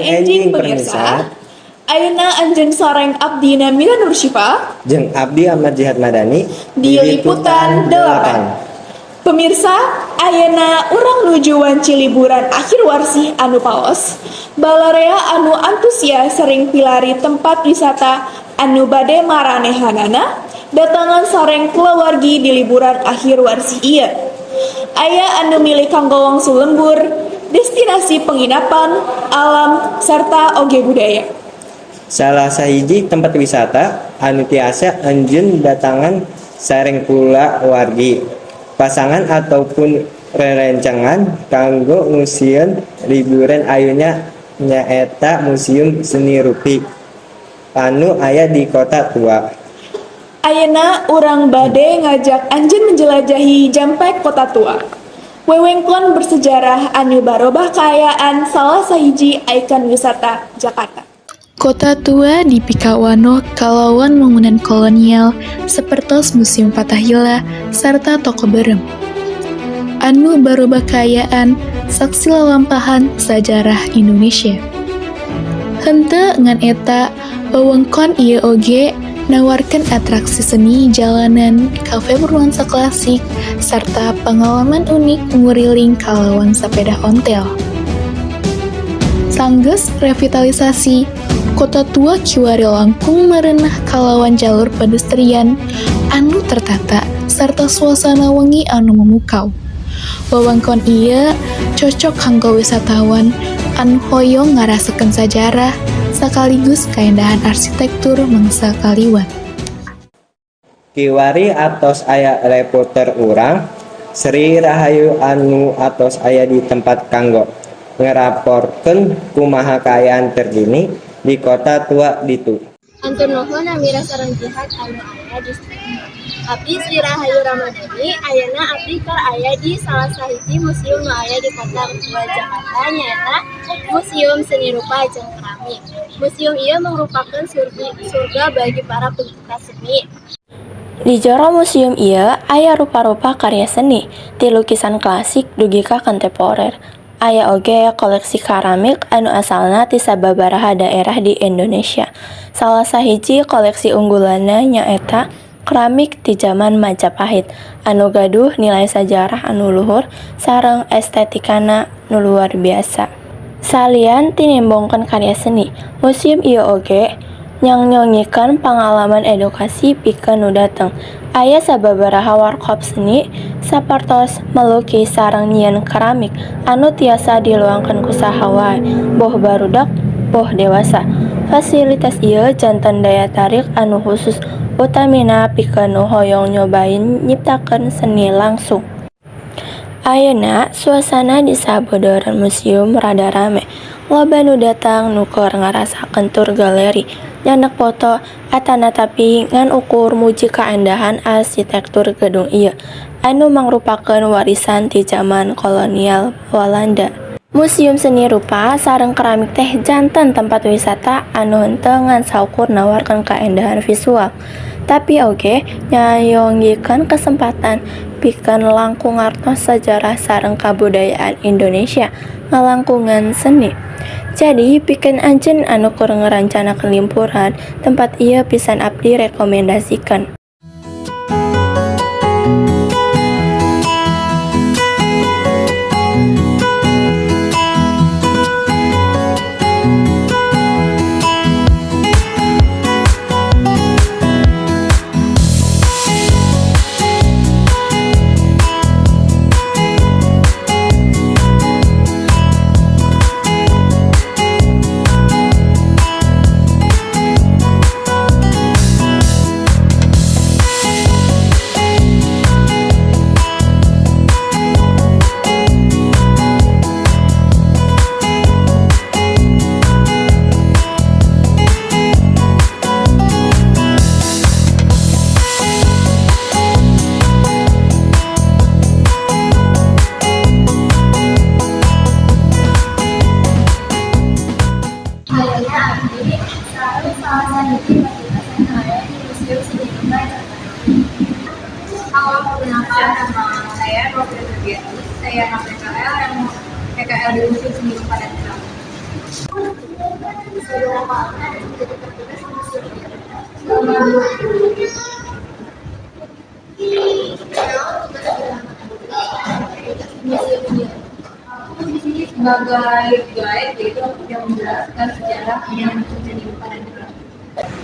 enjing pemirsa. Ayeuna anjeun sareng abdi Namira Nursyifa Jeung abdi Ahmad Jihad Madani di Liputan 8. Pemirsa, ayeuna urang nuju wanci liburan akhir warsih anu paos. Balarea anu antusias sering pilari tempat wisata anu bade maranehanana datangan sareng kulawargi di liburan akhir warsih ieu. Aya anu milih kanggo wangsul lembur, destinasi penginapan, alam, serta oge budaya. Salah sahiji tempat wisata anu tiasa anjeun datangan sareng kulawargi, pasangan ataupun rerencangan kanggo ngusieun liburan ayeuna nyaeta Museum Seni Rupi anu aya di Kota Tua. Ayeuna urang bade ngajak anjeun menjelajahi Jampek Kota Tua. Wewengkon bersejarah anu barobah kaayaan salah sahiji ikon wisata Jakarta. Kota Tua dipikawanoh kalawan wangunan kolonial sapertos Museum Fatahillah sarta Toko Beureum. Anu barobah kaayaan saksi lalampahan sajarah Indonesia. Henteu ngan eta, wewengkon ieu oge nawarkeun atraksi seni jalanan, kafe bernuansa klasik, sarta pangalaman unik nguriling kalawan sepeda ontel. Sanggeus revitalisasi, Kota Tua kiwari langkung merenah kalawan jalur pedestrian anu tertata sarta suasana wengi anu memukau. Wewengkon ieu cocok kanggo wisatawan anu hoyong ngarasakeun sajarah sekaligus kaendahan arsitektur mangsa kaliwat. Kiwari atos aya reporter urang Sri Rahayu anu atos aya di tempat kanggo ngeraporkeun kumaha kaayaan terkini di Kota Tua ditu. Hatur nuhun Amira sareng Jihad anu aya di studio. Abdi Sri Rahayu Ramadhani, ayeuna abdi keur aya di salah sahiji museum nu aya di Kota Tua Jakarta, nyaeta Museum Seni Rupa jeung Keramik. Museum ieu mangrupakeun surga bagi para pecinta seni. Di jero museum ieu aya rupa-rupa karya seni, ti lukisan klasik dugi ka kontemporer. Aya oge koleksi keramik anu asalna ti sababaraha daerah di Indonesia. Salah sahiji koleksi unggulanna nyaeta keramik ti jaman Majapahit anu gaduh nilai sajarah anu luhur sareng estetikana nu luar biasa. Salian ti nembongkeun karya seni, museum ieu oge nyangnyongikeun pangalaman edukasi pikeun nu dateng. Aya sababaraha workshop seni sapertos melukis sareng nyieun keramik anu tiasa diluangkeun ku saha wae, boh barudak boh dewasa. Fasilitas ieu janten daya tarik anu khusus, utamina pikeun nu hoyong nyobain nyiptakeun seni langsung. Ayeuna suasana di sabodoran museum rada rame. Loba nu datang nu keur ngarasakeun tur galeri, nyandak foto, atanatapi ngan ukur muji kaendahan arsitektur gedung ieu anu mangrupakeun warisan ti jaman kolonial Walanda. Museum Seni Rupa sareng Keramik teh janten tempat wisata anu henteu ngan saukur nawarkeun kaendahan visual, tapi oge nyayogikeun kesempatan pikeun langkung ngartos sajarah sareng kabudayaan Indonesia ngalangkungan seni. Jadi pikeun anjeun anu keur ngarancanakeun limpuran, tempat ieu pisan abdi rekomendasikeun. Ayeuna abdi sareng salah sahiji petugas anu aya di Museum Seni Rupa jeung Keramik. Halo, perkenalkan, nama saya Novia Nurdiani. Saya anak PKL yang PKL di Museum Seni Rupa dan Keramik. Sabaraha lama anjeun menjadi petugas di museum ieu? Selama 2 tahun. Naon tugas utama anjeun sebagai petugas di museum ieu? Aku di sini sebagai guide, yaitu aku yang menjelaskan sejarah yang seni rupa dan keramik.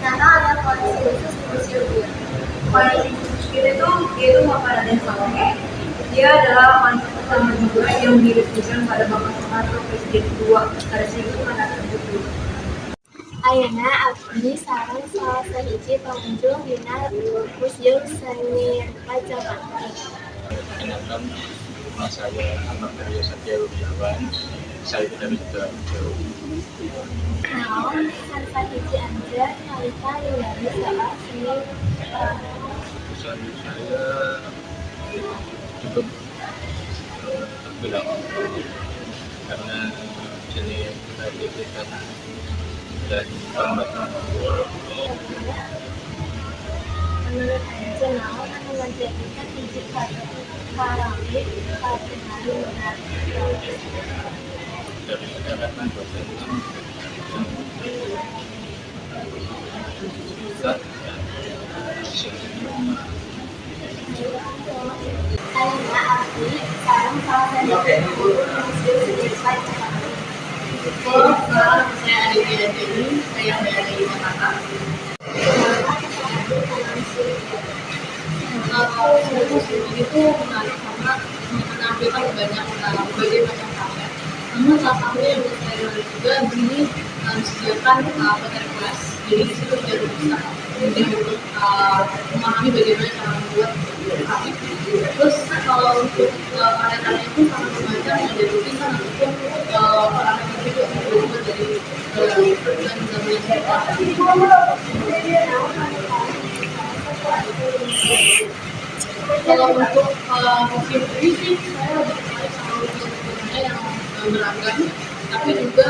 Naha aya koleksi khusus di museum ieu? Koleksi khusus kita itu yaitu Makanan Salome. Dia adalah wanita pertama juga yang diresmikan pada Bapak Soeharto, Presiden kedua, pada 1970. Ayeuna abdi sareng salah sahiji pengunjung dina Museum Seni Rupa Jakarta. Perkenalkan, nama saya Ahmad Aryo Satya Wirjawan. Saya dari Sidoarjo. Naon sansahiji anjeun nalika ningali soal seni rupa? Kesan saya cukup terbilang karena seni kreativitas dan pembahasan. Menurut anjeun, naon anu ngajadikeun hiji karya keramik katingali menarik? Dari sejarah pembuatan yang susah dan Ayeuna abdi sareng salah sahiji pengunjung di Museum Seni Rupa Jakarta. Halo, perkenalkan, nama saya Aditya Dewi, saya dari Jakarta. Kumaha kesan anjeun kana museum ieu? Kalau museum ini tuh menarik karena menampilkan banyak berbagai macam karya. Namun salah satunya yang menurut saya menarik juga, di sini disediakan pottery class. Jadi di situ juga bisa mudah untuk memahami bagaimana cara membuat keramik. Terus kalau untuk karya-karya itu sangat bermacam, ada lukisan ataupun keramik itu juga dibuat dari dan zaman yang. Naon anu paling terasa ku anjeun di museum ieu? Kalau untuk museum ini sih saya lebih tertarik sama lukisan-lukisannya yang beragam, tapi juga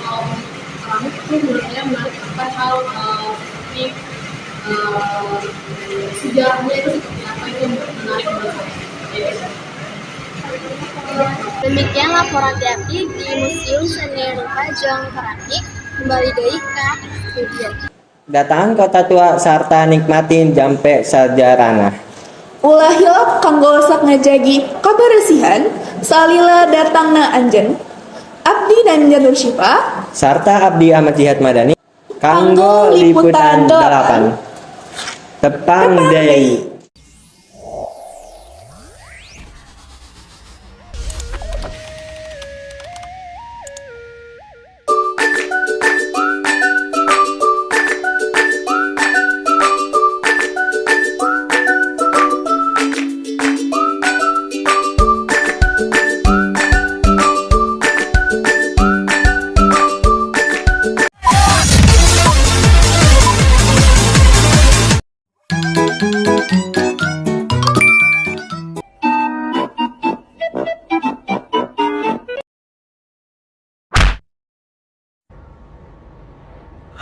kalau untuk keramik itu menurut saya menarik akan hal seperti sejarahnya itu seperti apa, itu yang menarik menurut saya. Jadi, Demikian laporan ti abdi di Museum Seni Rupa Jong Keramik. Kembali deui ka studio. Datangan kota tua sarta nikmatin jampe sajarahna. Ulah hilap kanggo sok ngajagi kaberesihan salila datangna anjeun. Abdi Nanda Nur Syifa Sarta Abdi Ahmad Jihad Madani kanggo Liputan 8. Tepang deui.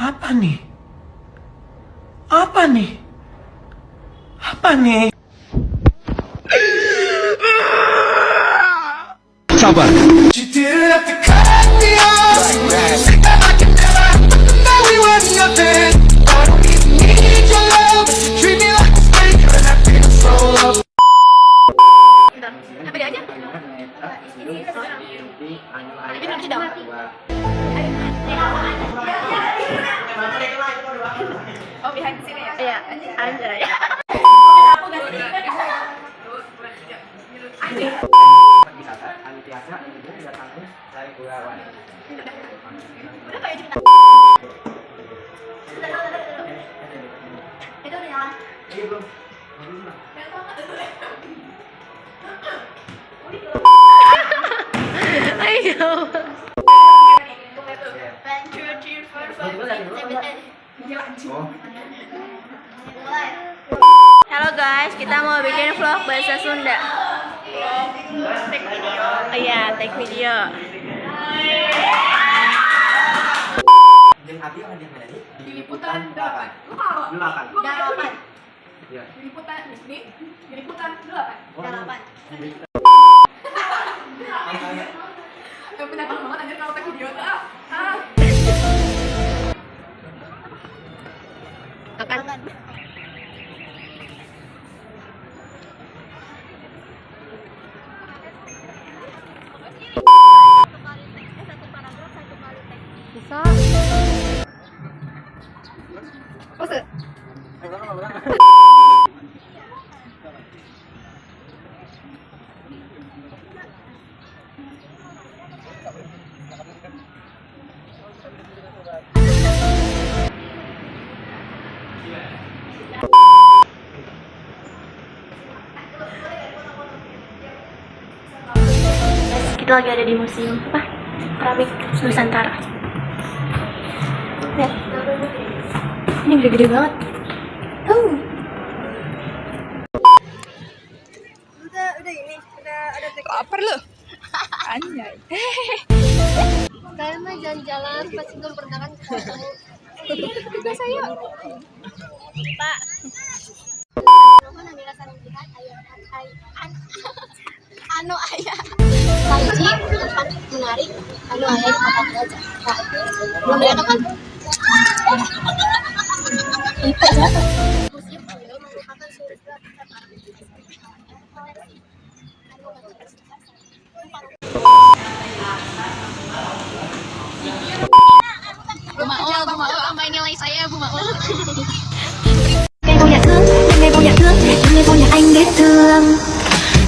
Apa nih? Apa nih? Apa nih? Sabar. She didn't have to cut me off. That I can never, that we were nothing. I don't even need your love, but you treat me like a stranger, and I feel so loved. Apa dia aja? Tapi belum sidang. Oh, behind the scene ya? Iya, anjay. Wisata anu tiasa didatangkeun dari luar. Udah kayak cerita. Itu udah nyala. Iya, belum. Ayo. One, two, three, four, five, six, seven, eight. Oh. Mulai. Halo guys, kita mau bikin vlog bahasa Sunda. Take video. Oh iya, take video. Jeung Abdi Ahmad Jihad Madani Di Liputan 8. Lu kalau 8. Delapan. Ya. Di Liputan di Liputan 8. Delapan. Yang penting banget anjir kalau take video tuh. Ah. Ah. Pose. Kita lagi ada di museum apa? Keramik Nusantara. Lihat. Ini gede-gede banget. Udah ini, udah ada Lapar lu. Anjay. Kalian mah jalan-jalan pasti belum pernah kan ke foto. Juga saya. Pak. Nuhun Amira sareng Jihad aya anu aya hiji tempat menarik anu aya di Kota Tua Jakarta. Belum datang kan? Museum ieu merupakan surga para koleksi anu Bu Maul, Bu Maul, tambah nilai saya Bu Maul. Ngày vô nhà thương, ngày vô nhà thương, ngày vô nhà anh đến thương.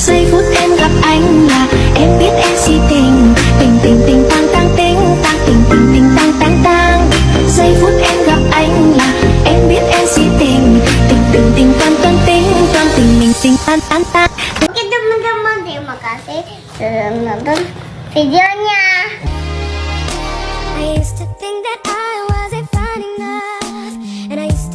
Giây phút em gặp anh là em biết em si tình, tình tình tình tăng tăng tình tăng tình tình tình tăng tăng tăng. Giây phút em gặp anh là em biết em si tình, tình tình tình toàn toàn tình toàn tình mình tình tan tan tan. Oke teman-teman, terima kasih sudah menonton videonya. I used to think that I wasn't fine enough, and I used